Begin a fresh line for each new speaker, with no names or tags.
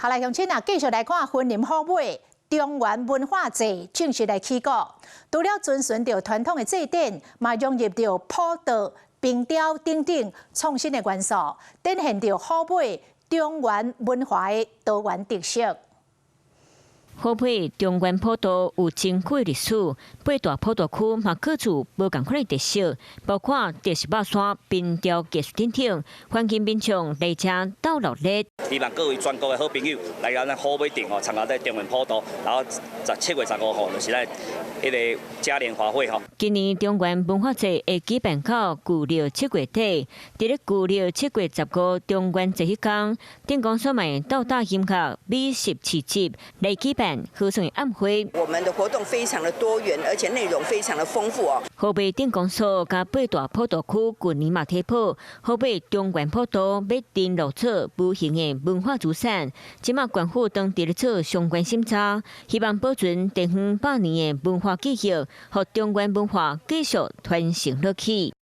好來，鄉親啊，繼續來看雲林虎尾中原文化節正式來起鼓。除了遵循著傳統的祭典，嘛融入著普渡、冰雕等等創新的元素，展現著虎尾中原文化的多元特色。
虎尾中原普渡有真久的歷史，八大普渡區嘛各自無仝款的特色，包括特色肉山、冰雕藝術等等，歡迎民眾來遮鬥鬧熱。
希望各位全國的好朋友來到咱虎尾鎮吼，參加這中原普渡，然後7月15號就是咱彼个嘉年華會吼。
今年中原文化節會舉辦到舊曆7月底，佇咧舊曆7月15中元節彼工，鎮公所嘛會鬥搭音樂美食市集來舉辦賀歲晚會。
我們的活動非常的多元，而且內容非常的豐富哦。
虎尾鎮公所佮八大普渡區舊年嘛提報，虎尾中原普渡欲登錄做無形的文化資產，這馬縣府當佇咧做相關審查，希望保存地方百年的文化記憶，予中原文化繼續傳承落去。